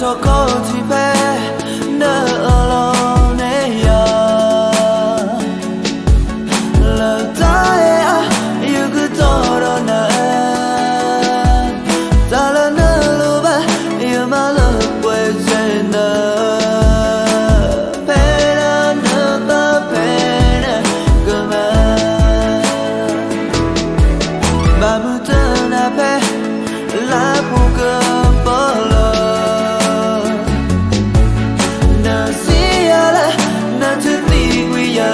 ထီၣ်ခီၣ်ထံးဖဲ နအၢၣ်လီၤန့ၢ်ယၤ လၢတၢ်အဲၣ်အါ ယကတီၤဒီးနၤ တၢ်လၢနလိၣ်ဘၣ် ယမၤလၢပှဲၤစဲနၤ ဖဲဒၣ်နသးဖဲန့ၣ်ကမၤ ဘၣ်မုာ်တနၤဖဲ လၢပူၤကပီၤလီၤ နစံးယၤလၢ နထုးသံကွံာ်ယၤ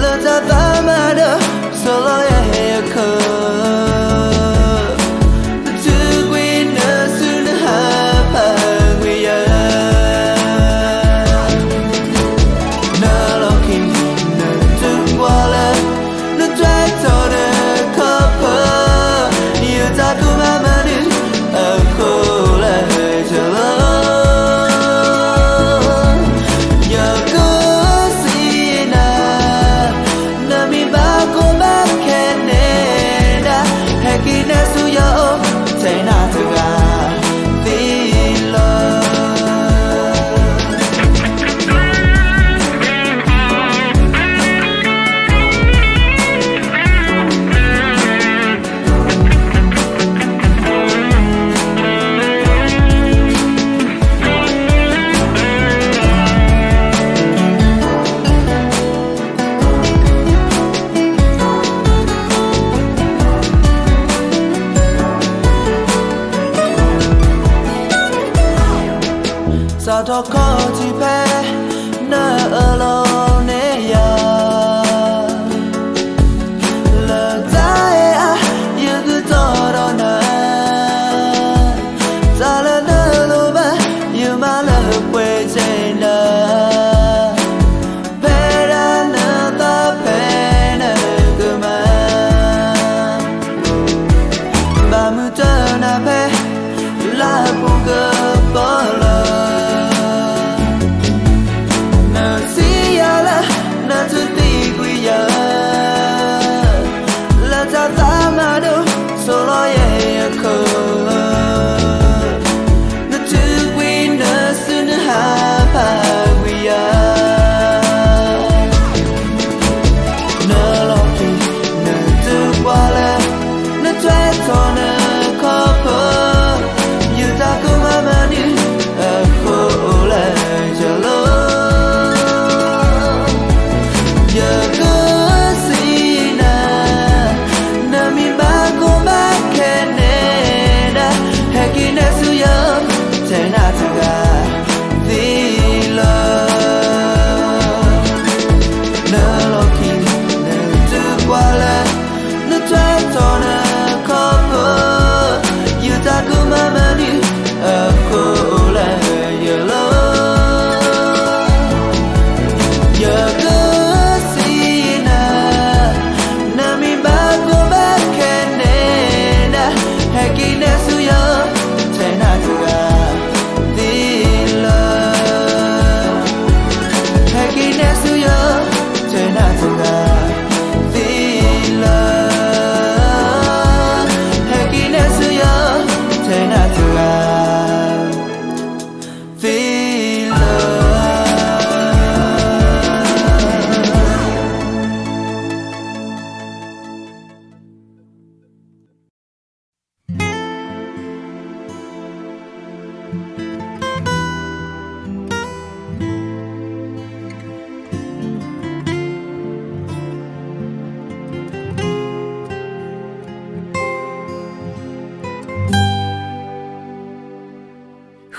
လၢတၢ်သးမၤဒီး ဆီၣ်လီၤယဲၢ်အခၢ နထုးကွံာ်နစုနဟးဖးကွံာ်ယၤ နလီၢ်ခံ နထုးကွၢ်လၢ နထွဲထီၣ်နခီၣ်ဖၢ ယတၢ်ကူၣ်မၤမနုၤ အဃိလဲၣ်ယလီၤ ယကစံးနၤ နမ့ၢ်ဘၣ်ကိးဘၣ်ခဲန့ၣ်ဒၣ် ဟဲက့ၤနဲဆူယအိၣ် ထဲနၤတဂၤသ့လီၤ စးထီၣ်ခီၣ်ထံးဖဲ နအၢၣ်လီၤန့ၢ်ယၤ လၢတၢ်အဲၣ်အါ ယကတီၤဒီးနၤ တၢ်လၢနလိၣ်ဘၣ် ယမၤလၢပှဲၤစဲနၤ ဖဲဒၣ်နသးဖဲန့ၣ်ကမၤ ဘၣ်မုာ်တနၤဖဲ လၢပူၤကပီၤလီၤ နစံးယၤလၢ နထုးသံကွံာ်ယၤ လၢတၢ်သးမၤဒီး ဆီၣ်လီၤယဲၢ်အခၢ နထုးကွံာ်နစုနဟးဖးကွံာ်ယၤ နလီၢ်ခံ နထုးကွၢ်လၢ နထွဲထီၣ်နခီၣ်ဖၢ ယတၢ်ကူၣ်မၤမနုၤ အဃိလဲၣ်ယလီၤ ယကစံးနၤ နမ့ၢ်ဘၣ်ကိးဘၣ်ခဲန့ၣ်ဒၣ် ဟဲက့ၤနဲဆူယအိၣ် ထဲနၤတဂၤသ့လီၤ နလီၢ်ခံ နထုးကွၢ်လၢ နထွဲထီၣ်နခီၣ်ဖၢ ယတၢ်ကူၣ်မၤမနုၤ အဃိလဲၣ်ယလီၤ ယကစံးနၤ နမ့ၢ်ဘၣ်ကိးဘၣ်ခဲန့ၣ်ဒၣ် ဟဲက့ၤနဲဆူယအိၣ် ထဲနၤတဂၤသ့လီၤ ဟဲက့ၤနဲဆူယအိၣ် ထဲနၤတဂၤသ့လီၤ ဟဲက့ၤနဲဆူယအိၣ် ထဲနၤတဂၤသ့လီၤ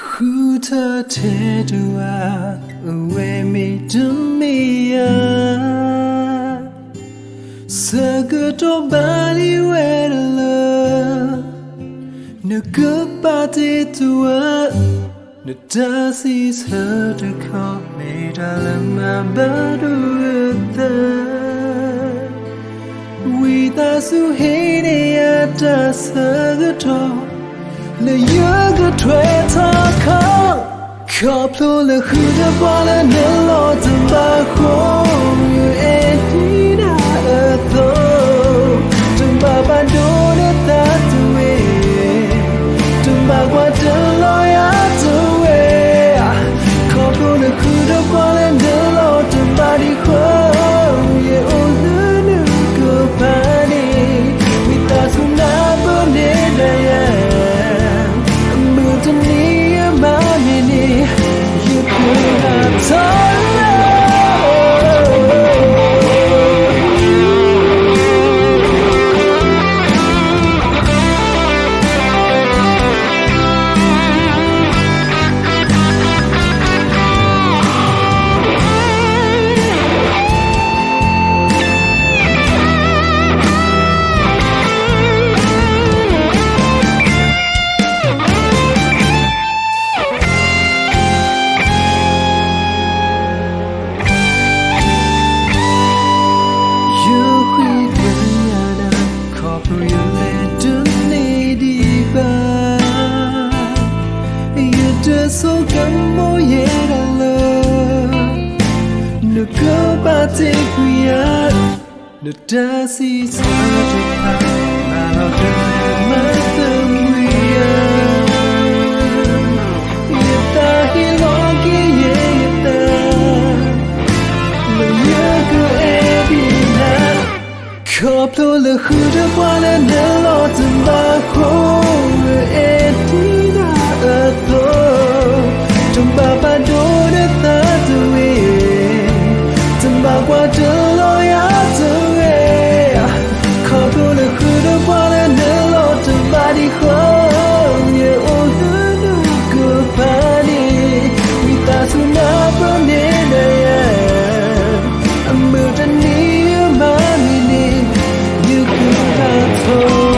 ဃုထၢထဲတဝၤ အဝဲမ့ၢ်တမ့ၢ်ယၤ ဆၢကတီၢ်ဘၣ်လံဝဲလၢ နကပာ်တ့ၢ်တဝၤ နတၢ်စံးဆၢတခီ မ့ၢ်တၢ်လၢမၤဘၣ်ဒိအသး ဝံသးစူၤဟ့ၣ်န့ၢ်ယၤတၢ်ဆၢကတီၢ် လၢယကထွဲထီၣ်ခီၣ် ခီဖျိလၢဃုတပှၢ်လၢနလီၢ်တဘၣ်ဃိ ယအဲၣ်ဒိးနၤအသိး တဘၣ်ပာ်ဒိၣ်နသးတဝ့ၢ် တဘၣ်ကွၢ်တလီၤ တဆိကမိၣ်ယဲဒၣ်လၢ နကဘၣ်တ့ၢ်ကွံာ်ယၤ, နတၢ်စံးဆၢတဖၣ် ဘၣ်လီၤကမၤသးကွံယၤ, ယသးဟ့လီၤက့ၤယဲယသး လၢယကအဲၣ်ဒံးနၤ, ခီဖျိလၢဃုာ်ဒီးပှၤလၢနလီၤတဘၣ်အဃိ, ယအဲၣ်ဒံးနၤအသိး, တဘၣ်ပာ်ဒိၣ်နသးတဂ့ၤ, တဘၣ်ကွၢ်တလီၤယၤတဂ့ၤ, ခီဖျိလၢဃုာ်ဒီးပှၤလၢနလီၤတဘၣ်ဒံးအဃိ, ယအိၣ်လၢနကပၤန့ၣ်, ဝံသးစူၤနၢ်ပၢၢ်န့ၢ်နၤယၤ, အမုၢ်တနံၤမၤမံၤန့ၣ်, ယကဘၣ်ထီၣ်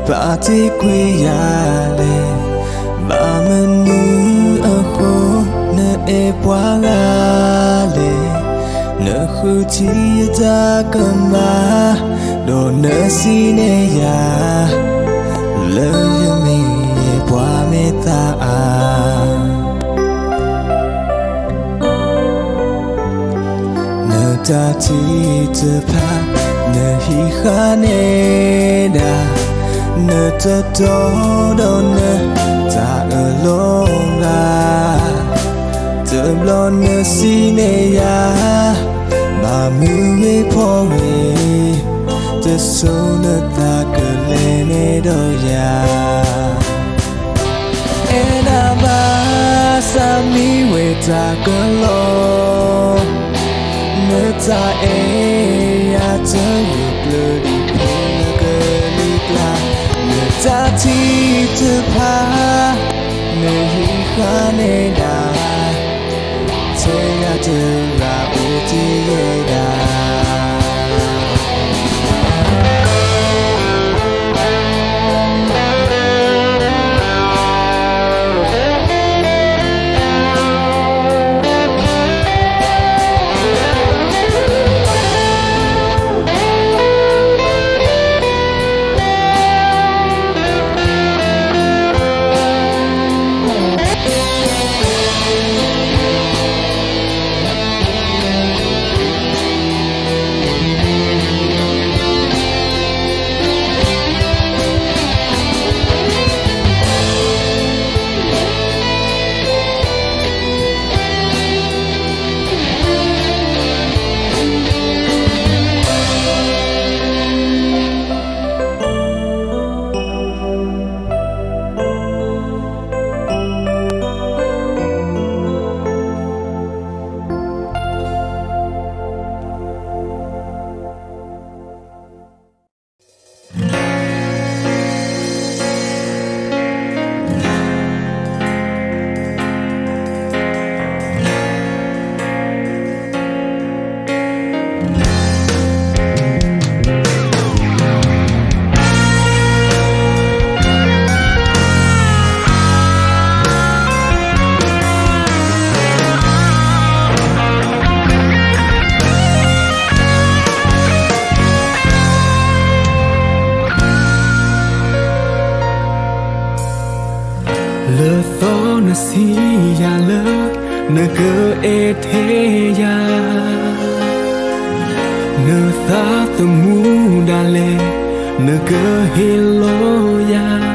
ဘၣ်သ့ၣ်ကွံာ်ယၤလဲၣ်, ဘၣ်မနုၤအဃိ နအဲၣ်ပှၤဂၤလဲၣ်, နဃုထံၣ်ယတၢ်ကမၣ်, ဒီးနစံးန့ၢ်ယၤ လၢယမ့ၢ်ပှၤမဲာ်သၣ်အါ နတၢ်ထုကဖၣ်, နဟံးဃာ်န့ၢ်ဒၣ်, နတတီဒီးနတၢ်အၢၣ်လီၤဂၤ, တဘျီနစံးန့ၢ်ယၤ, ဘၣ်မနုၤဂ့ၤဖီဂ့ၤ, တစိၤနသးကလဲၤန့ၢ်ဒီးယၤ အဲၣ်ဒၣ်ဘၣ်ဆၣ်မံဝဲတၢ်ကလီ, နတၢ်အဲၣ်ယၤတဂ့ၤကျၢၤဒံး ဖဲနကလုၢ်ကျါ, နတၢ်ထုကဖၣ်, နဟံးဃာ်န့ၢ်ဒၣ်, ထဲယၤတဂၤအိၣ်တ့ၢ်ယဲဒၣ် လၢသီနစံးယၤလၢ နကအဲၣ်ထဲယၤ, နသးသမူဒၣ်လဲာ် နကဟ့ၣ်လီၤယၤ,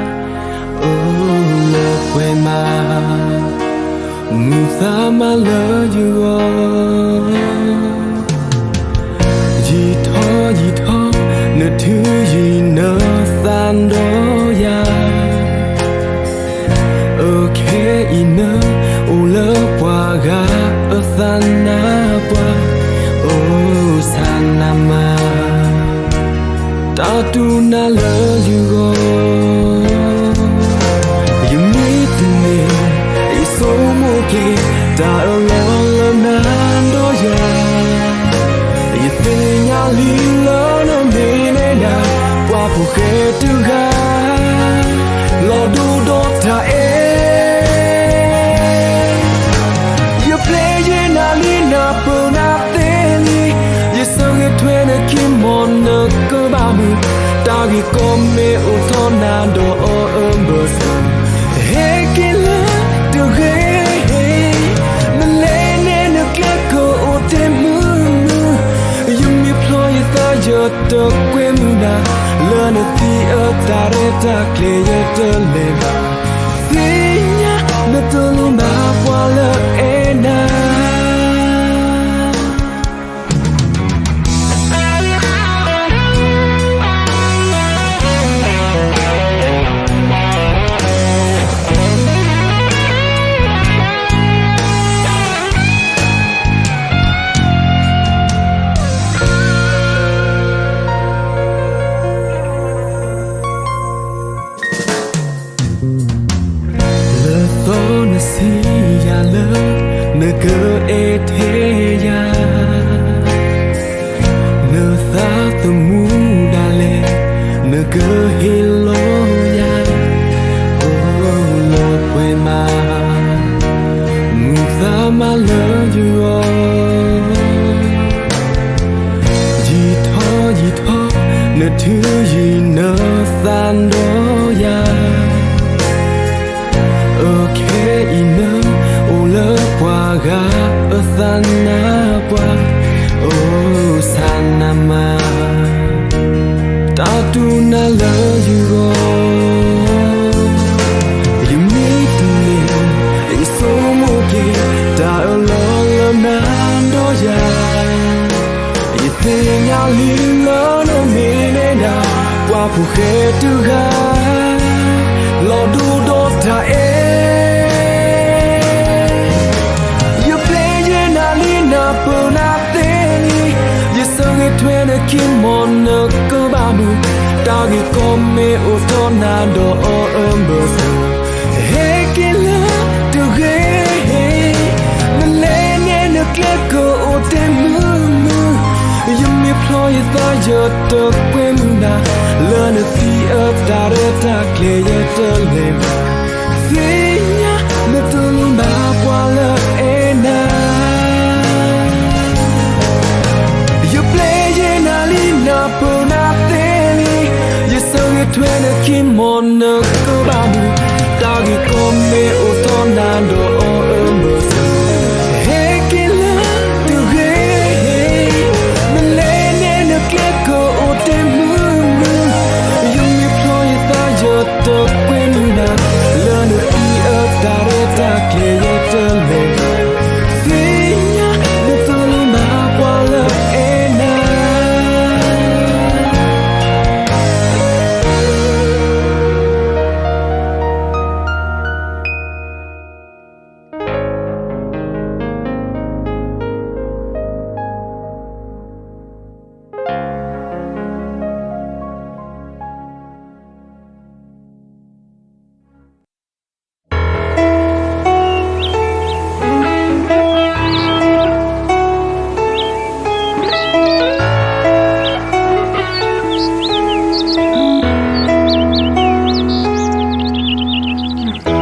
အိၣ်လၢပှဲၤမး မုာ်သးမးလၢယဂီၢ် ယံာ်ထီၣ်ယံာ်ထီၣ် နထုးယံာ်နသးဒီးယၤ, အခဲအံၤန အိၣ်လၢပှၤဂၤအသးနါပှၢ်, အိၣ်ဆၣ်နၤမၤ တၢ်တူၢ်နၤလၢယဂီၢ်, ယမ့ၢ်တမ့ၢ် ယဆိကမိၣ်က့ၤ တၢ်အၢၣ်လီၤလၢနၤဒီးယၤ, ယသ့ၣ်ညါလံလၢနမ့ၢ်ဒၣ် ပှၤဖိၣ်ဃဲတဂၤ လီၤဒိဒီးတၢ်အဲၣ် ယပျဲယနၢ်လံနၢ်ပၢၢ်နၤသ့လံ, ယဆၢဂ့ၤထွဲနခံမီၢ်နကဘၣ်မုာ်, တၢ်ဂ့ၢ်ကီမ့ၢ်အိၣ်ထီၣ်နၤဒီးအီၤအဘၢၣ်စၢၤ, ဟဲက့ၤလၢတဂ့ၤ, နလဲၤနဲနကျဲကအိၣ်တ့ၢ်မုာ်မုာ်, ယမ့ၢ်ဖျီယသးယတကွဲမုာ်နၤ, လၢနသံအတၢ်ရဲၣ်တၢ်ကျဲၤယတလဲၤဘၣ် သ့ၣ်ညါ နတလိၣ်ဘၣ်ပှၤလၢအဲၣ်နၤ လၢသီနစံးယၤလၢ နကအဲၣ်ထဲယၤ, နသးသမူဒၣ်လဲာ် နကဟ့ၣ်လီၤ နထုးယံၤနသးဒီးယၤ, အခဲအံၤနအိၣ်လၢပှၤဂၤ အသးနါပှၢ်, အိၣ်ဆၣ်နးမး, တၢ်တူၢ်နၤလၢယဂီၢ်, ယမ့ၢ်တန့ၢ် ယဆိကမိၣ်က့ၤ တၢ်အၢၣ်လီၤလၢနၤဒီးယၤ ယသ့ၣ်ညါလံလၢနမ့ၢ်ဒၣ် ပှၤဖိၣ်ဃဲတဂၤ လီၤဒိဒီးတၢ်အဲၣ်, ယပျဲယဲနၤလံနၢ်ပၢၢ်နၤသ့လံ, ယဆၢဂ့ၤထွဲနခံမီၤနကဘၣ်မုာ်, တၢ်ဂ့ၢ်ကီမ့ၢ်အိၣ်ထီၣ်နၤဒီးအီၤအဘၢၣ်စၢၤ ဟဲက့ၤလၢတဂ့ၤ, နလဲၤနဲနကျဲကအိၣ်တ့ၢ်မုာ်မုာ်, ယမ့ၢ်ဖျီယသးယတကွဲမုာ်နၤ, လၢနသံအတၢ်ရဲၣ်တၢ်ကျဲၤယတလဲၤဘၣ်, သ့ၣ်ညါနတလိၣ်ဘၣ်ပှၤလၢအဲၣ်နၤ ယပျဲယဲနၤလံနၢ်ပၢၢ်နၤသ့လံ, ယဆၢဂ့ၤထွဲနခံမီၤနကဘၣ်မုာ်, တၢ်ဂ့ၢ်ကီမ့ၢ်အိၣ်ထီၣ်နၤဒီးအီၤအဘၢၣ်စၢၤ, ဟဲက့ၤလၢတဂ့ၤ, နလဲၤနဲနကျဲကအိၣ်တ့ၢ်မုာ်မုာ်, ယမ့ၢ်ဖျီယသးယတကွဲမုာ်နၤ, လၢနသံအတၢ်ရဲၣ်တၢ်ကျဲၤယတလဲၤဘၣ်, သ့ၣ်ညါနတလိၣ်ဘၣ်ပှၤလၢအဲၣ်နၤ.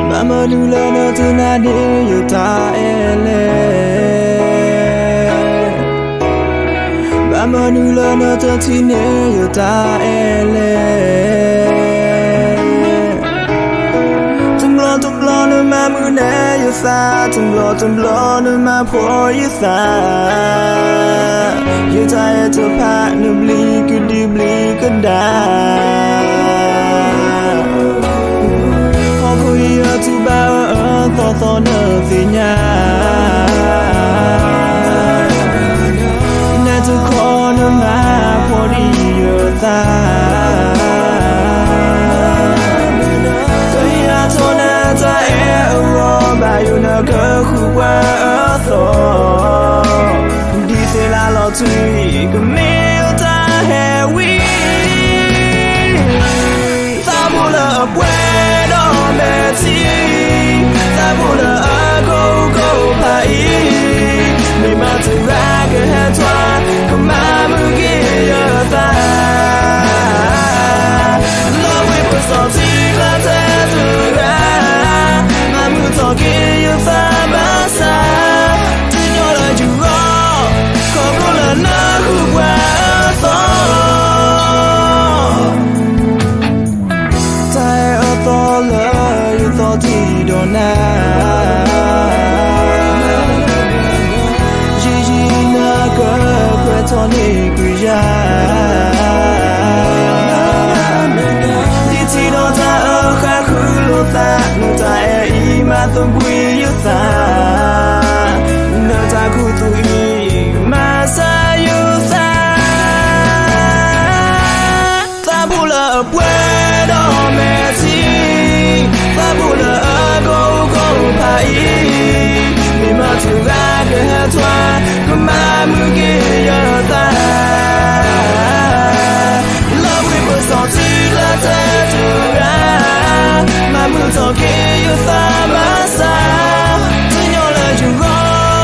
ဘၣ်မနုၤလၢနတနာ်န့ၢ်ယတၢ်အဲၣ်လဲၣ်, ဘၣ်မနုၤလၢနတထံၣ်န့ၢ်ယတၢ်အဲၣ်လဲၣ်, တဘျီတဘျီနမၤမုာ်နဲယသး, တဘျီတဘျီနမၤဖှီၣ်ယသး, ယတၢ်အဲၣ်တဖၣ်နဘျံးကဒုဘျံးကဒါ, ဟီၣ်ခိၣ်အံၤအတူၢ်ဘၣ်အၢအၢသီသီနသ့ၣ်ညါ, နတခီနမၤဖှီၣ်ဒံးယသး, ကယၤထီၣ်နတၢ်အဲၣ်အဂီၢ် ဘၣ်ယိၣ်နကဃုပှၤအသီ, ဒ်သ့ၣ်လၣ်လီၤထွံ ကမ့ၢ်ယတၢ်ဟဲဝံၤ သးဘိလၢအပှဲၤဒီးမဲာ်ထံ, သးဘိလၢအကိၢ်ကိၢ်ဖးအံၤ, မ့ၢ်မတၤတဂၤကဟဲထွဲ ကမၤမုာ်က့ၤယသး, လီၤဘှံးပစီၤထံကျါတဲတဂၤ, မၤမုာ်ထီၣ်က့ၤယသးဘၣ်ဆၣ်, တညီလၢယဂီၢ်, ခီဖျိလၢနဃုပှၤအသီ တၢ်အဲၣ်အသီလၢယသီထံၣ်ဒီးနၤ, ယံာ်ယံာ်နကခွဲးထီၣ်န့ၢ်ကွံာ်ယၤ, ဒ်ထံၣ်ဒီးတၢ်အဃၣ်ဃုလိာ်သး, နတၢ်အဲၣ်အံၤမၤသဘှံးယသး, နတၢ်ခူသူၣ်အံၤမၤစၢၤယသး သးဘိလၢအပှဲၤဒီးမဲာ်ထံ, သးဘိလၢအကိၢ်ကိၢ်ဖးအံၤ, မ့ၢ်မတၤတဂၤကဟဲထွဲ ကမၤမုာ်က့ၤယသး, လီၤဘှံးပစီၤထံကျါတဲတဂၤ, မၤမုာ်ထီၣ်က့ၤယသးဘၣ်ဆၣ်, တညီလၢယဂီၢ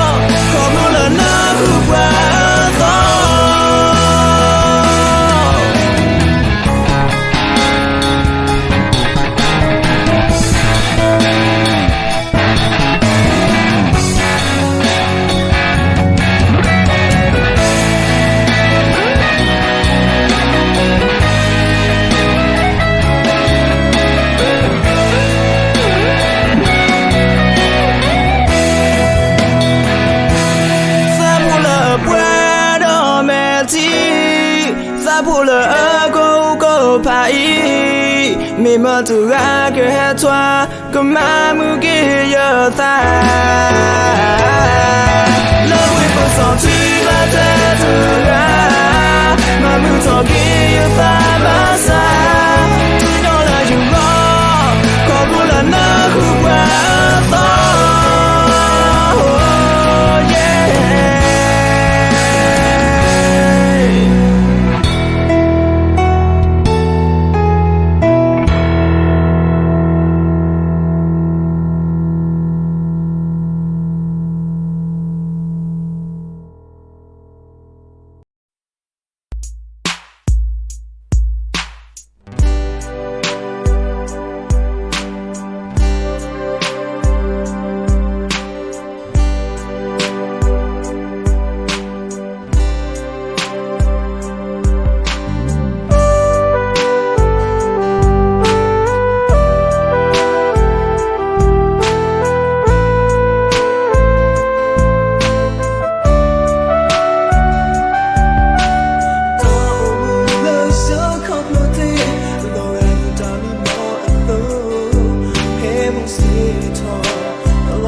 ်, ခီဖျိလၢနဃုပှၤအသီ တ ဖိလၢအကအိၣ်ကဖးအံၤ, မ့ၢ်မတဂၤကဟဲထွါ, ကမၤမုာ်က့ၤယသး. လၢဝ့ၢ်ပစီၤထံဘၣ်တဲတဂၤ, မၤမုာ်ထီၣ်က့ၤယသးဘၣ်ဆၣ်, တုၤနီၢ်လၢယဂီၢ်, ခီဖျိလၢနဃုပှၤအသီ, yeah.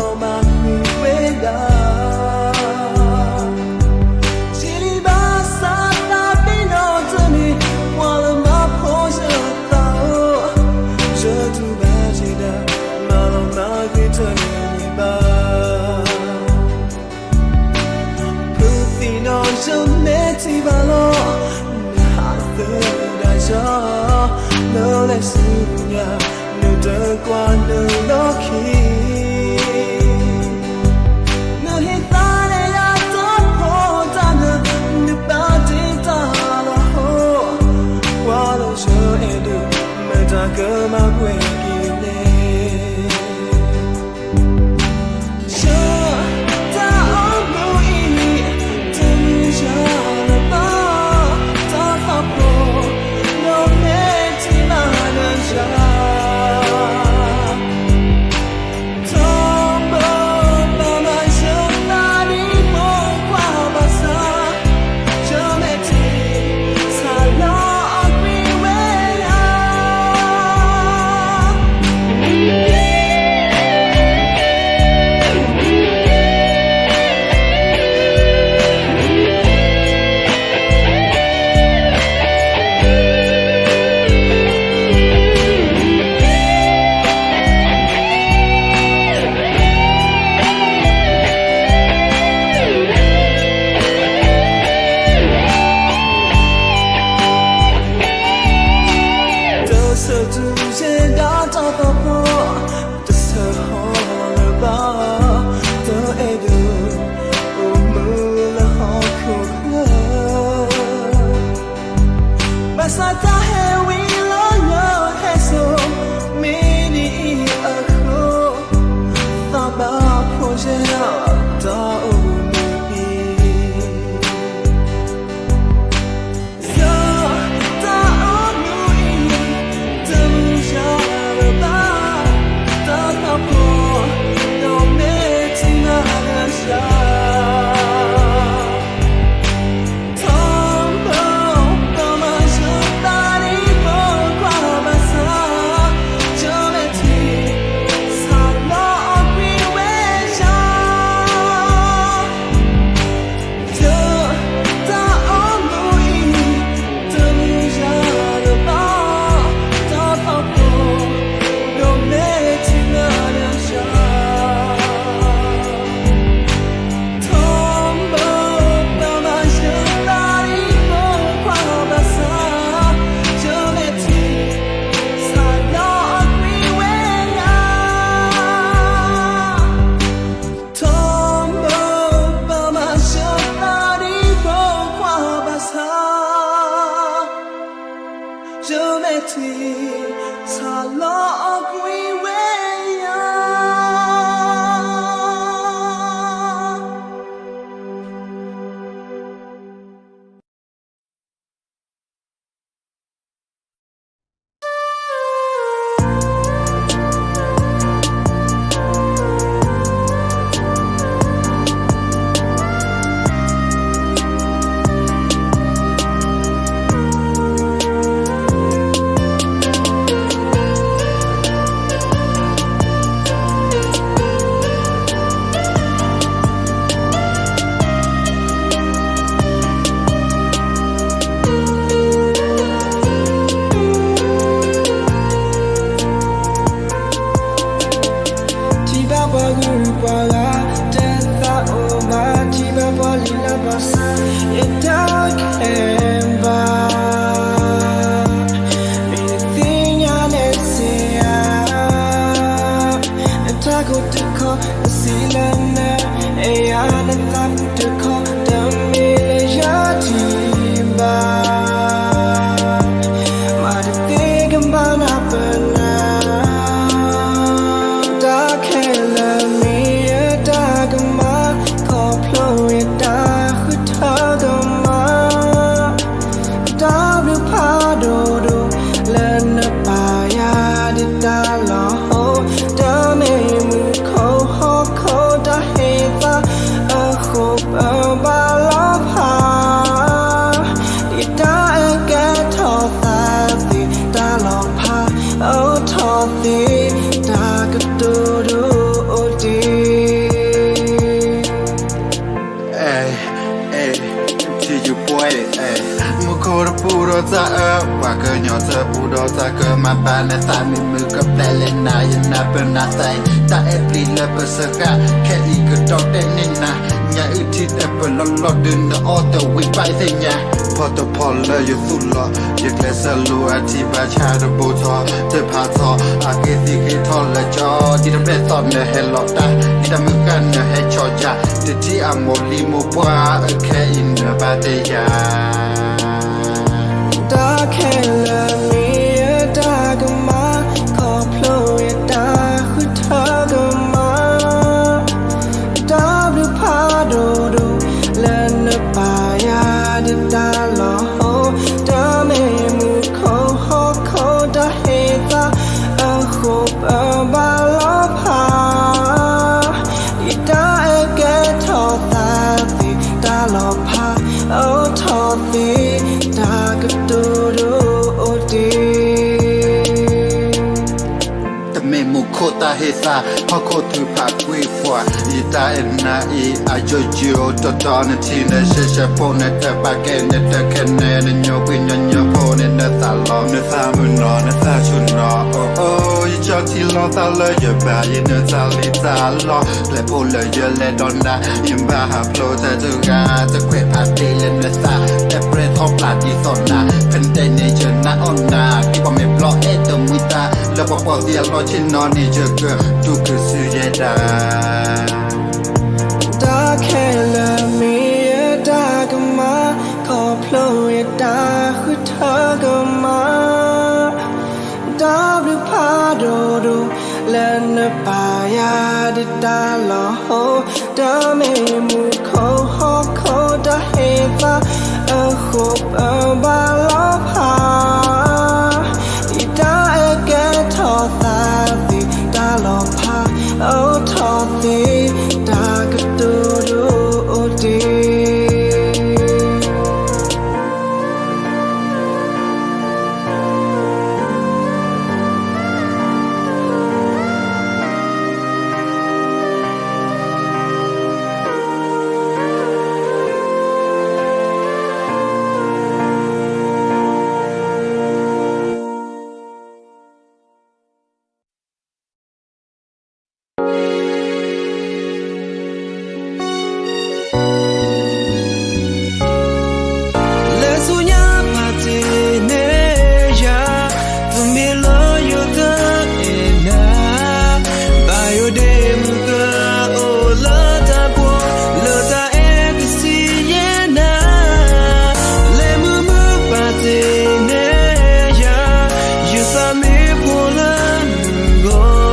ဖုသံနီၢ်ယမဲာ်ထံဘၣ်လီၤ, နဟးသဒၣ်ယၤ, လၢလဲၤဆူညါ, နတကွၢ်နလီၢ်ခံ, နဟ့ၣ်သါန့ၢ်ယၤတၢ်ဖိတၢ်နၢ, နဘၣ်တ့တၢ်လီၤဟိ, ကွၢ်လၢယအဲၣ်ဒိး, မတၤကမၤပှဲၤက့ၤလဲၣ်. ယတၢ်အိၣ်မူအံၤ, တမုာ်ယၤလၢၤဘၣ်, တၢ်သးဖှီၣ်, နီၢ်မဲာ်ထံမၤနၢၤယၤ, ထီဘိဘၣ်မၤယသးဒ်မိၢ်ခွါဘၣ်ဆၣ်, ယမဲာ်ထံ, ဆါလီၤအကွံာ်ဝဲယၤ. တဆၢတုၤယဲဒၣ်တၢ်သးဖီ, တဆၢဟီလၢၤဘၣ်, တအဲၣ်ဒိး, အိၣ်မူလၢဟီၣ်ခိၣ်ချၢ, ဘၣ်ဆၣ်တၢ်ဟဲဝံၤလၢယဟဲစိာ်, မ့ၢ်ဒ်အံၤအဃိ, သးဘၣ်ဖှီၣ်ယဲဒၣ်တၢ်အိၣ်မူအံၤ. ယတၢ်အိၣ်မူအံၤ, တမုာ်ယၤလၢၤဘၣ်, တၢ်သးဖှီၣ်, နီၢ်မဲာ်ထံမၤနၢၤယၤ. ထီဘိဘၣ်မၤယသးဒ်မိၢ်ခွါဘၣ်ဆၣ်, ယမဲာ်ထံ, ဆါလီၤအကွံာ်ဝဲယၤ. ယတၢ်အိၣ်မူအံၤ, တမုာ်ယၤလၢၤဘၣ်, တၢ်သးဖှီၣ်, နီၢ်မဲာ်ထံမၤနၢၤယၤ. ထီဘိဘၣ်မၤယသးဒ်မိၢ်ခွါဘၣ်ဆၣ်, ယမဲာ်ထံ, ဆါလီၤအကွံာ်ဝဲယၤ. ထီဘိဘၣ်မၤယသးဒ်မိၢ်ခွါဘၣ်ဆၣ်, ယမဲာ်ထံ, ဆါလီၤအကွံာ်ဝဲယၤ. ပူဒီးတၢ်အၢ ပှၤကညီတၢ်ပူဒီးတၢ်ကမၤဘၣ်နသး မ့ၢ်မုၢ်ကပျဲလဲၤနၤ ယနၢ်ပၢၢ်နၤသးအံၤ တၢ်အဲၣ်ပျံၤလၢပစၢဃာ် ခဲအံၤကတီၢ်တဲန့ၢ်နၤ ညၣ်အုၣ်ထံတပၢၢ်လီၤလီၤ ဒုးနအီၣ်တဝံၤဘၣ်သ့ၣ်ညါ ဖီတဖီလၢယသူၣ်လီၤ ယကျဲးစၢးလိာ်အထံဘၣ်ဆၣ်တဘိထီၣ် တဖးထီၣ် အက့ၢ်သံက့ၤထီၣ်လၢကၠီ ဒ်တၢ်ဘျဲၣ်သီနဟဲလီၤတၢ် ဒ်တၢ်မုၢ်ဃၢ်နဟဲဆီၣ်ယၤ တထံၣ်အမိၢ်လံၤမိၢ်ပှၢ်အခဲအံၤနဘၣ်တဲယၤ တၢ်ခဲလၢာ်မ့ၢ်ယတၢ်ကမၣ် ခီဖျိယတၢ်ဃုထၢကမၣ် တၢ်ဘျုးဖးဒိၣ်ဒိၣ် လၢနပာ်ယၤဒ်တၢ်လီၤဟိ တမ့ၢ်မူခိၣ်ဟီၣ်ခိၣ်တၢ်ဟ့ၣ်သါ အဃိပဘၣ်လီၤဖး ဒ်တၢ်အဲၣ်ကဲထီၣ်သးသ့ၣ်တၢ်လီၤဖး အိၣ်ထီၣ်သ့ၣ် တၢ်ကတိၤဒိၣ်အိၣ်တ့ၢ် တမ့ၢ်မူခိၣ်တၢ်ဟ့ၣ်သါ ဟီၣ်ခိၣ်ထုးဖးကွံာ်ပှၤ ယတၢ်အဲၣ်နၤအံၤ အယိယိ တီတီနထံၣ်နရှဲရှဲဖိ နတၢ်ပာ်ကဲ နတၢ်ခဲနဲ နညီကွံာ်ညီညီဖိန့ၣ် နသးလီၤ နသးမုာ်နီၤ နသးဆူၣ်နီၤ အိၣ်အိၣ် ယကၠီထံလီၤသးလၢယဘၣ် ယနတၢ်လံတၢ်လီ ကျဲဖိလၢယလဲၤဒီးနၤ ယဘၣ်ဟးဖျိးတၢ်တဂၤ တကွဲးဖးတ့ၢ်လၢနသး တပြဲထီၣ်ပျၢ်ဒ်သိးနၤ ဖဲနတဲန့ၣ် ယနၢ်အီၣ်နၤ က့ၤပှၤမ့ၢ်ဘျီအဲၣ်တမှံတၢ် လၢပှၤပိာ်သံအလီၢ်ဆ့ၣ်နီၤန့ၣ် ယကတူၢ်ကစုယဲဒၣ် တၢ်ခဲလၢာ်မ့ၢ်ယတၢ်ကမၣ် ခီဖျိယတၢ်ဃုထၢကမၣ် တၢ်ဘျုးဖးဒိၣ်ဒိၣ် လၢနပာ်ယၤဒ်တၢ်လီၤဟိ တမ့ၢ်မူခိၣ်ဟီၣ်ခိၣ်တၢ်ဟ့ၣ်သါ အဃိပဘၣ်လီၤဖး ဒ်တၢ်အဲၣ်ကဲထီၣ်သးသ့ၣ်တၢ်လီၤဖး အိၣ်ထီၣ်သ့ၣ် တၢ်ကတိၤဒိၣ်အိၣ်တ့ၢ် လဲၤဆူညါပာ်တ့ၢ်န့ၢ်ယၤ တမ့ၢ်လၢယတအဲၣ်နၤ ဘၣ်ယိၣ်ဒ့မုၣ်ကအိၣ်လၢတၢ်ပှီၢ် လၢတၢ်အဲၣ်ကစံးယဲနၤ လဲၤမုာ်မုာ်ပာ်တ့ၢ်န့ၢ်ယၤ ယသးမ့ၢ်ဖှီၣ်လၢ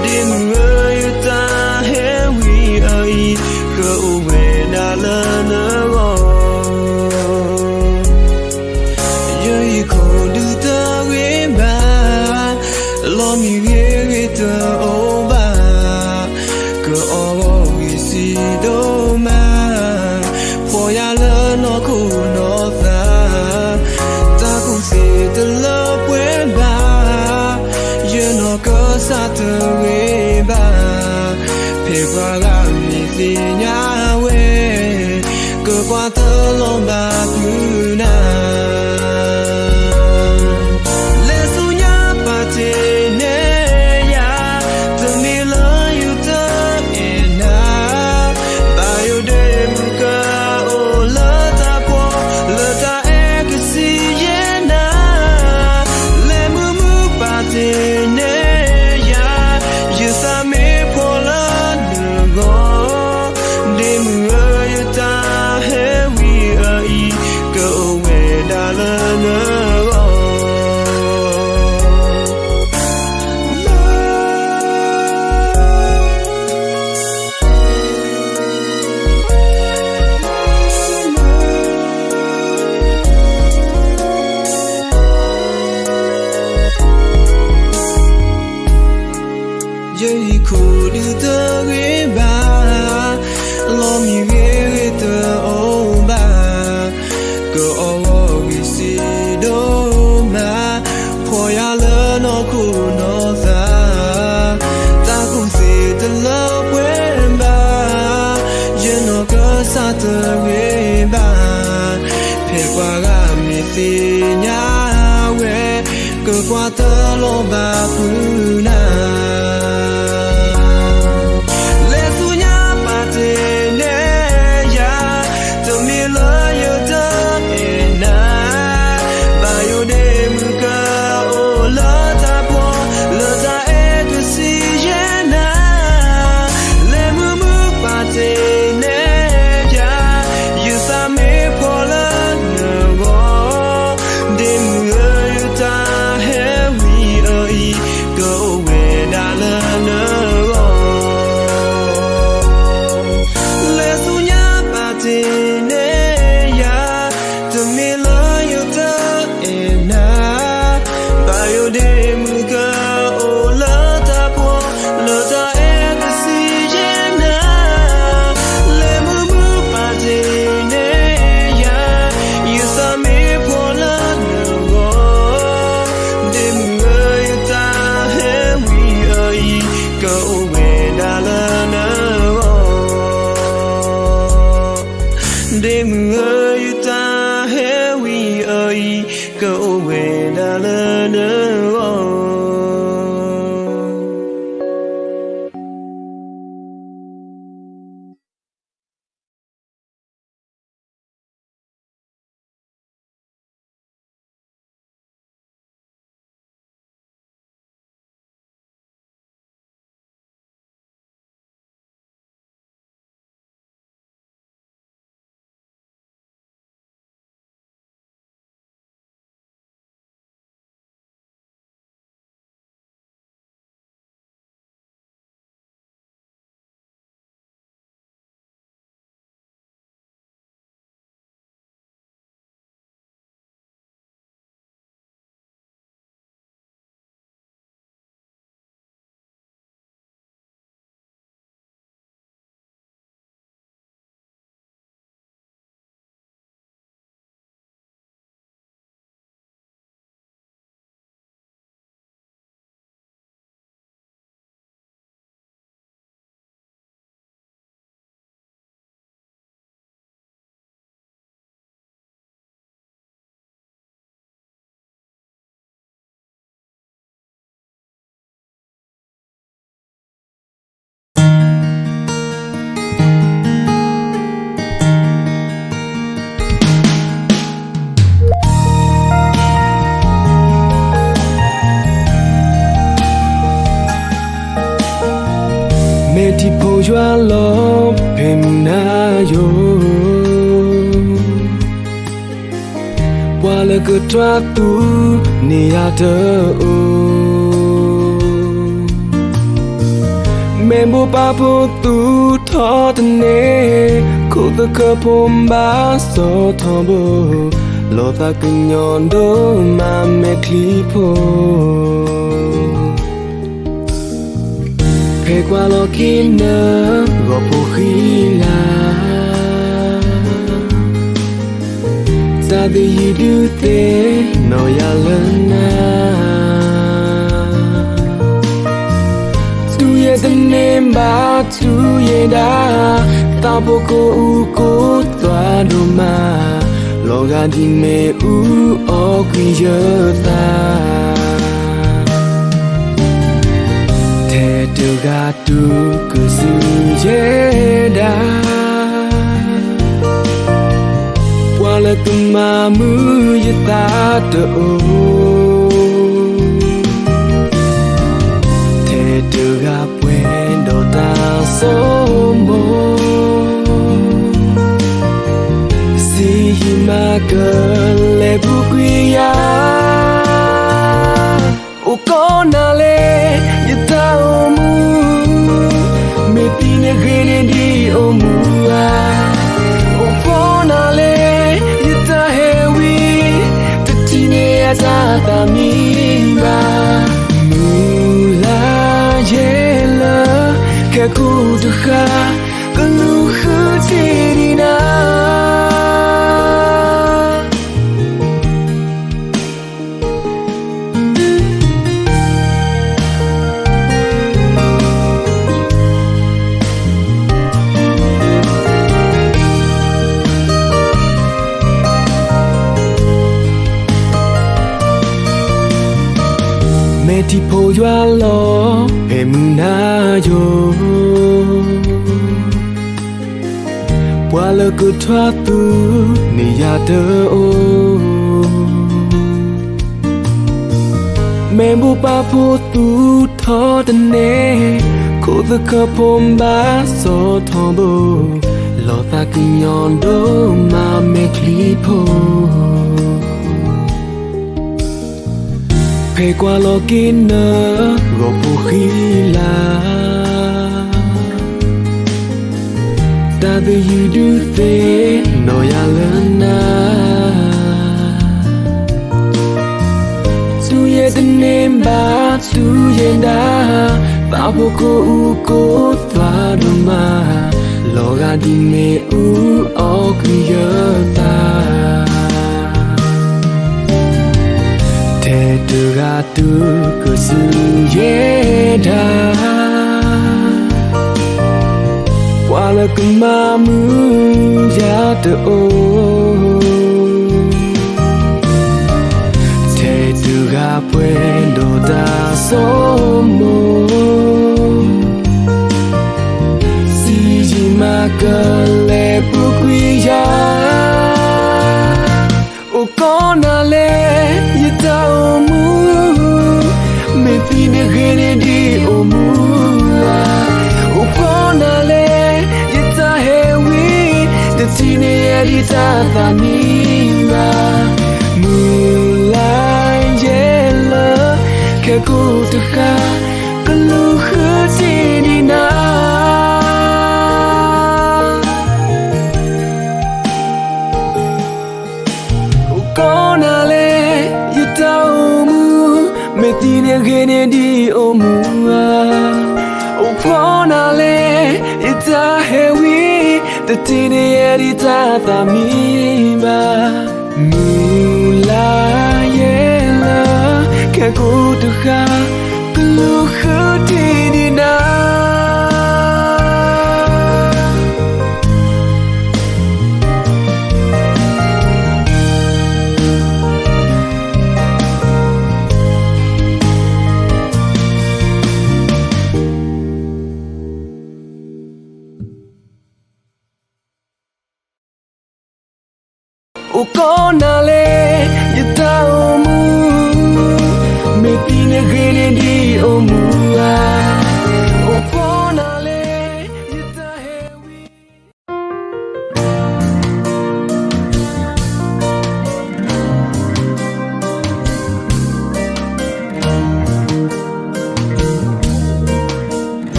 နဂီၢ် ဒ့မုၣ်ဧၢ ယတၢ်ဟဲဝံအအံၤ ကအိၣ်ဝဲဒၣ်လၢနဂီၢ် ယဟံၣ်ခိၣ်ဒုးတဂ့ၤဘၣ် လီၤမံၤဂ့ၤဂ့ၤတအိၣ်ဘၣ် ကအီၣ်ဂီၢ်ဂံၢ်စံးဒိၣ်မး ဖှီၣ်ယၤလၢနီၢ်ခိနီၢ်သး တၢ်ကူၣ်သ့တလၢပှဲၤဘၣ် ယနီၢ်ကစၢ်တဂ့ၤဘၣ် ဖဲပှၤဂၤမ့ၢ်သ့ၣ်ညါဝဲ ကကွၢ်တလီၤဘၣ်ဖုးနၤ လဲၤဆူညါပာ်တ့ၢ်န့ၢ်ယၤ တမ့ၢ်လၢယတအဲၣ်နၤ ဘၣ်ယိၣ်ဒ့မုၣ်ကအိၣ်လၢတၢ်ပှီၢ် လၢတၢ်အဲၣ်ကစံးယဲနၤ လဲၤမုာ်မုာ်ပာ်တ့ၢ်န့ၢ်ယၤ ယသးမ့ၢ်ဖှီၣ်လၢနဂီၢ် ဒ့မုၣ်ဧၢ ယတၢ်ဟဲဝံအအံၤ ကအိၣ်ဝဲဒၣ်လၢနဂီၢ် ယဟံၣ်ခိၣ်ဒုးတဂ့ၤဘၣ် လီၤမံၤဂ့ၤဂ့ၤတအိၣ်ဘၣ် ကအီၣ်ဂီၢ်ဂံၢ်စံးဒိၣ်မး ဖှီၣ်ယၤလၢနီၢ်ခိနီၢ်သး တၢ်ကူၣ်သ့တလၢပှဲၤဘၣ် ယနီၢ်ကစၢ်တဂ့ၤဘၣ် ဖဲပှၤဂၤမ့ၢ် သ့ၣ်ညါဝဲ ကကွၢ်တလီၤဘၣ်ဖုးနၤ, လဲၤဆူညါပာ်တ့ၢ်န့ၢ်ယၤ, တမ့ၢ်လၢယတအဲၣ်နၤ, ဘၣ်ယိၣ်ဒ့မုၣ်ကအိၣ်လၢတၢ်ဖှီၣ် လၢတၢ်အဲၣ်ကစံးယဲၢ်နၤ, လဲၤမုာ်မုာ်ပာ်တ့ၢ်န့ၢ်ယၤ, ယသးမ့ၢ်ဖှီၣ်လၢနဂီၢ်, ဒ့မုၣ်ဧၢ ယတၢ်ဟဲဝံၤအံၤ ကအိၣ်ဝဲဒၣ်လၢနဂီၢ်, လဲၤဆူညါပာ်တ့ၢ်န့ၢ်ယၤ, တမ့ၢ်လၢယတအဲၣ်နၤ, ဘၣ်ယိၣ်ဒ့မုၣ်ကအိၣ်လၢတၢ်ဖှီၣ် လၢတၢ်အဲၣ်ကစံးယဲၢ်နၤ, လဲၤမုာ်မုာ်ပာ်တ့ၢ်န့ၢ်ယၤ, ယသးမ့ၢ်ဖှီၣ်လၢနဂီၢ်, ဒ့မုၣ်ဧၢ ယတၢ်ဟဲဝံၤအံၤ ကအိၣ်ဝဲဒၣ်လၢနဂီၢ်, ဒ့မုၣ်ဧၢ ယတၢ်ဟဲဝံၤအံၤ ကအိၣ်ဝဲဒၣ်လၢနဂီၢ်.မဲာ်ထံဖိယွၤလီၤဖဲမုၢ်နၤယိာ် ပှၤလၢကတြၢ်သူန့ၢ်ယၤတအိၣ်, မ့ၢ်မိၢ်ပၢ်ဖိသူထီၣ်တန့ၢ်, ခိၣ်သခၢၣ်ဖိဘၣ်စီၣ်ထီဘိ, လီၤသးကညီၤဒိၣ်မးမဲာ်ချံဖိ ဖဲကွၢ်လီၤက့ၤနဂီၢ်ဖိဃံလၤ, တၢ်သယုၢ်ဒုးသ့ၣ်နီၣ်ယၤလၢနၤ, တူၢ်ယဲၢ်တန့ၢ်ဘၣ်တူၢ်ယဲၢ်ဒၣ်, သးဖိကိးအူကိးသွးဒိၣ်မး, လီၤဂာ်ဒ်မ့ၣ်အူအီၣ်ကွံာ်ယသး ထဲတဂၤတူၢ်ကစုယဲဒၣ်, ပှၤလၢကမၤမုာ်ယသးတအိၣ်, ထဲတဂၤပှဲၤဒီးတၢ်ဆိကမိၣ်, ဆံးယံာ်မးကလဲၤပူၤကွံာ်ယၤ အိၣ်ကိးနၤလၢ ယတၢ်အိၣ်မူ, မ့ၢ်သံန့ၣ်ဂ့ၤန့ၢ်ဒံးအိၣ်မူဧါ, အိၣ်ကိးနၤလၢ ယတၢ်ဟဲဝံ, တထံၣ်န့ၢ်အတၢ်သးမံဘၣ်, မုၢ်လၢ်ယဲလၢ ခဲကိာ်တဃၣ် ကလူၤဃုထံၣ်ဒံးနၤ ထံဖိယွၤလီၤ ဖဲမုၢ်နၤယိာ် ပှၤလၢကထွါသူန့ၣ်ယၤတအိၣ် မ့ၢ်မိၢ်ပၢ်ဖိသူၣ်ထီၣ်တန့ၢ် ခိၣ်သခၢၣ်ဖိဘၣ်စီၣ်ထီဘိ လီၤသးကညီၤဒိၣ်မးမဲာ်ချံဖိ ဖဲကွၢ်လီၤက့ၤနၤ ဂီၤဖိဃံလၤ တၢ်သယုၢ်ဒုးသ့ၣ်နီၣ်ယၤလၢနၤ တူၢ်ယဲၢ်တန့ၢ်ဘၣ်တူၢ်ယဲၢ်ဒၣ် သးဖိကိးအူကိးသွးဒိၣ်မး လီၤဂာ်ဒ်မ့ၣ်အူအီၣ်ကွံာ်ယသး ထဲတဂၤတုၤကစုယဲၢ်ဒၣ် ပှၤလၢကမၤမုာ်ယၤတအိၣ် ထဲတဂၤပှဲၤဒီးတၢ်ဆိကမိၣ် စံးယံာ်မးကလဲၤပူၤကွံာ်ယၤ အိၣ်ကိးနၤလဲၣ် ယတၢ်အိၣ်မူ မ့ၢ်သံန့ၣ်ဂ့ၤန့ၢ်ဒံးအိၣ်မူဧါ အိၣ်ကိးနၤလဲၣ် ယတၢ်ဟဲဝံ တထံၣ်န့ၢ်ယဲဒံးတၢ်သးမံဘၣ် မုၢ်လၢ်ယဲလၢ ခဲကိာ်တဃၣ် ကလူၤဃုထံၣ်ဒံးနၤ အိၣ်ကိးနၤလဲၣ် ယတၢ်အိၣ်မူ မ့ၢ်သံန့ၣ်ဂ့ၤန့ၢ်ဒံးအိၣ်မူဧါ အိၣ်ကိးနၤလဲၣ် ယတၢ်ဟဲဝံ တထံၣ်န့ၢ်ယဲဒံးတၢ်သးမံဘၣ် မုၢ်လၢ်ယဲလၢ ခဲကိာ်တဃၣ် ကလူၤဃုထံၣ်ဒံးနၤ အိၣ်ကိးနၤလဲၣ် ယတၢ်အိၣ်မူ မ့ၢ်သံန့ၣ်ဂ့ၤန့ၢ်ဒံးအိၣ်မူဧါ အိၣ်ကိးနၤလဲၣ် ယတၢ်ဟဲဝံ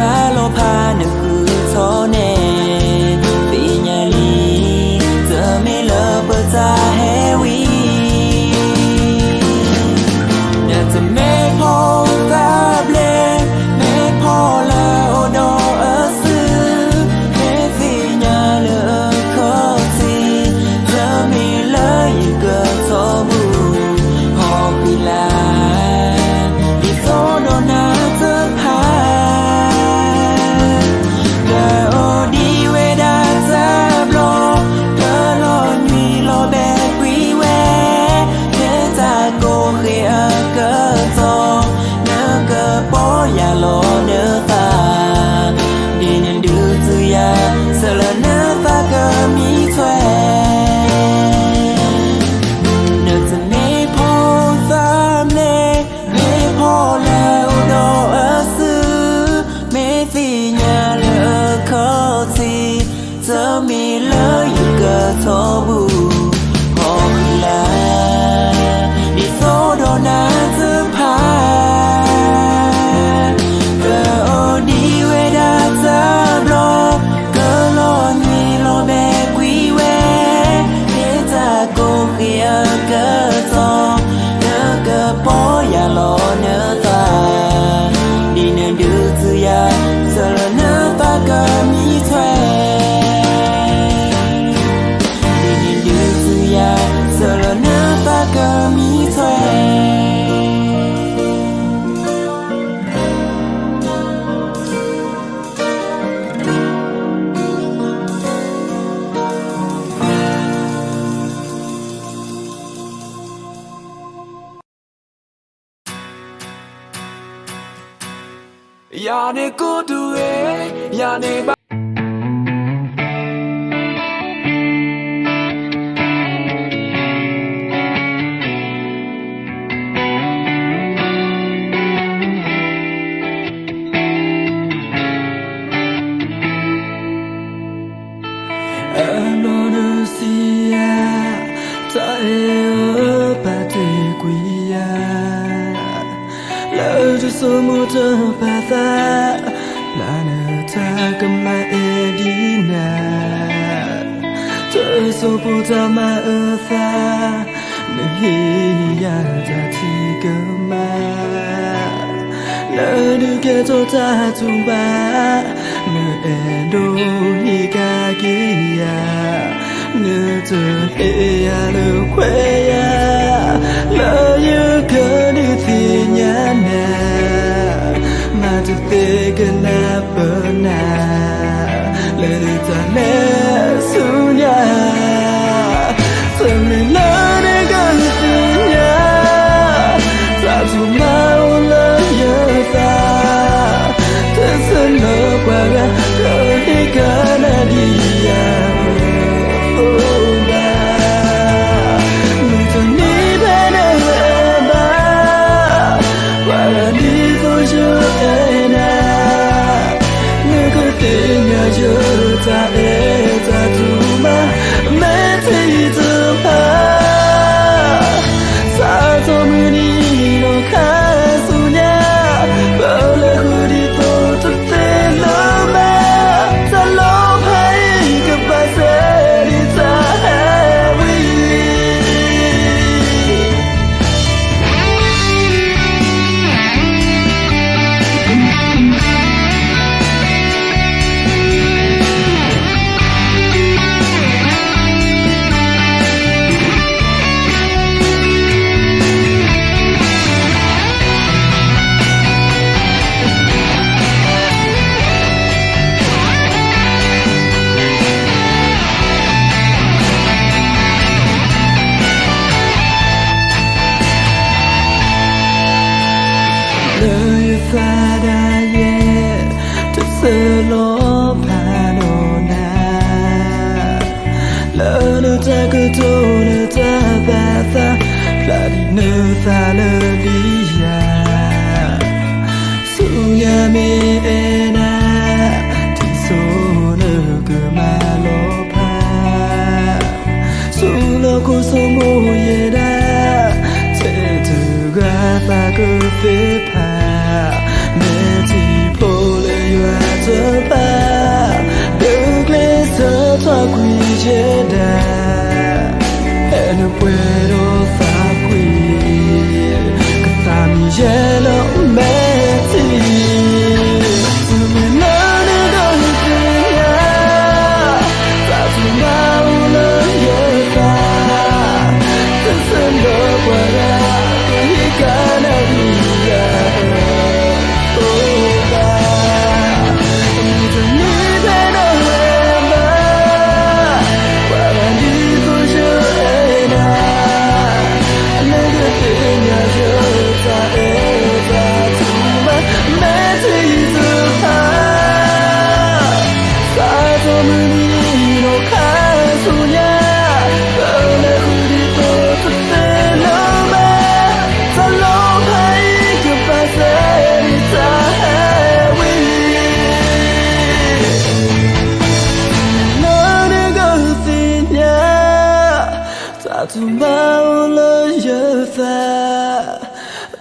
တၢ်လီၤဖးနဃုထၢန့ၣ် သ့ၣ်ညါလံ, တမ့ၢ်လၢပတၢ်ဟဲဝံၤ နတမ့ၢ်ဖိသၣ်ဘျဲၣ်, မ့ၢ်ဖိလၢအိၣ်ဒီးအစု, မ့ၢ်သ့ၣ်ညါလၢအခီၣ်ထံး, တမ့ၢ်လၢယကထီၣ်ပူၤ, ဟီၣ်ဃံလၤ ဒ်သိးဒီးနၤတဖၣ် ကအိၣ်ဒံးဝဲဒၣ်တဘျီ, ကလီၤနံၤလီၤဘဲကွံာ်ဝဲ, ထဲတၢ်ကိးဃ့အကတီၢ်, နကပီၢ်ယၢ်လီၤနသး, ဒ်နဒုးသုယၤ, ဆၢလၢနသးကမံထွဲ နတမ့ၢ်ဖိသၣ်ဘျဲၣ်, မ့ၢ်ဖိလၢအိၣ်ဒီးအစု, မ့ၢ်သ့ၣ်ညါလၢအခီၣ်ထံး, တမ့ၢ်လၢယကထီၣ်ပူၤ, ဟီၣ်ဃံလၤ ဒ်သိးဒီးနၤတဖၣ် ကအိၣ်ဒံးဝဲဒၣ်တဘျီ, ကလီၤနံၤလီၤဘဲကွံာ်ဝဲ, ထဲတၢ်ကိးဃ့အကတီၢ်, နကပီၢ်ယၢ်လီၤနသး, ဒ်နဒုးသုယၤ, ဆၢလၢနသးကမံထွဲ ဒ်နဒုးသုယၤ, ဆၢလၢနသးကမံထွဲ ယၤန့ၣ်ကိးဒူဝဲ, ယၤန့ၣ်ဘၣ် အနီၢ်နစံယၤ, တၢ်အဲၣ်အပာ်တ့ၢ်ကွံာ်ယၤ, လၢတစိမိၢ်တပာ်သး, လၢနတၢ်ကမၤအဲၣ်ဒံးနၤ, တစိၢ်ဖိတၢ်မၤအၢသး, နဟ့ၣ်ယၤတၢ်ထံၣ်ကမၣ်, နဒုးကဲထီၣ်တၢ်တူၢ်ဘၣ်, နအဲၣ်ဒိးဟ့ၣ်ကဒါက့ၤယၤ, နတဟ့ၣ်ယၤလၢခွဲးယာ်, လၢယကဒုးသ့ၣ်ညါနၤ, မၤတသ့ကနၢ်ပၢၢ်နၤ, လၢနတၢ်လဲၤဆူညါ တမ့ၢ်လၢနကသ့ၣ်ညါ, တၢ်တူၢ်ဘၣ်အိၣ်လၢယသး, တဆၢလၢပှၤဂၤ ကဟ့ၣ်ကဒါက့ၤယၤအသိးဘၣ်, မုၢ်တနံၤဖဲနအဲၣ်ဘၣ် ပှၤဂၤဒ်သိးယအဲၣ်နၤ, နကသ့ၣ်ညါယတၢ်အဲၣ်တၢ်တူၢ်ဘၣ် မ့ၢ်တံၢ်တဖၣ်, စးထီၣ်မုၢ်နံၤဒီးခါဆူညါ, ပလဲၤဃုာ်ဒ်သိးတသ့လၢၤဘၣ်, တၢ်လီၤဖးအံၤကဘၣ်စဲဒ်တၢ်ဟဲဝံၤလံ လၢယသးဒၣ်ယဲ, တဆၢလီၤဖးဒီးနၤ, လၢနတၢ်ကတိၤနတၢ်ပာ်သး, ဖျါဒ်နသးလၢလံယၤ, ဆူညါမ့ၢ်အဲၣ်နၤ, ဒ်သိးနကမၤလီၤဖး ဆူလီၢ်ခိၣ်ဆိမိၣ်ယဲဒၣ်, ထဲတဂၤသးကသ့ဖး, မ့ၢ်ထံၣ်ဖိလၢယွၤ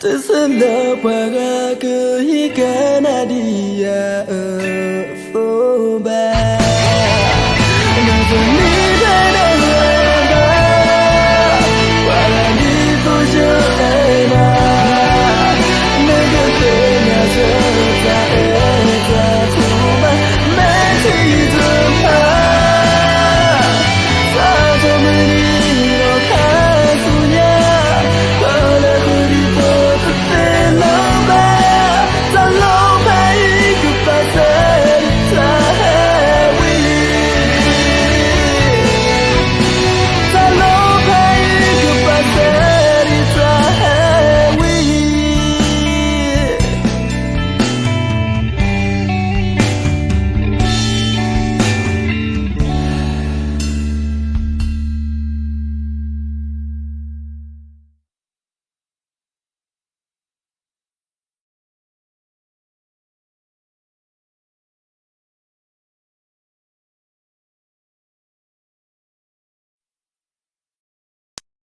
တစဲးလၢပှၤဂၤကဟံးကနၣ်ဒံးယၤဧၢ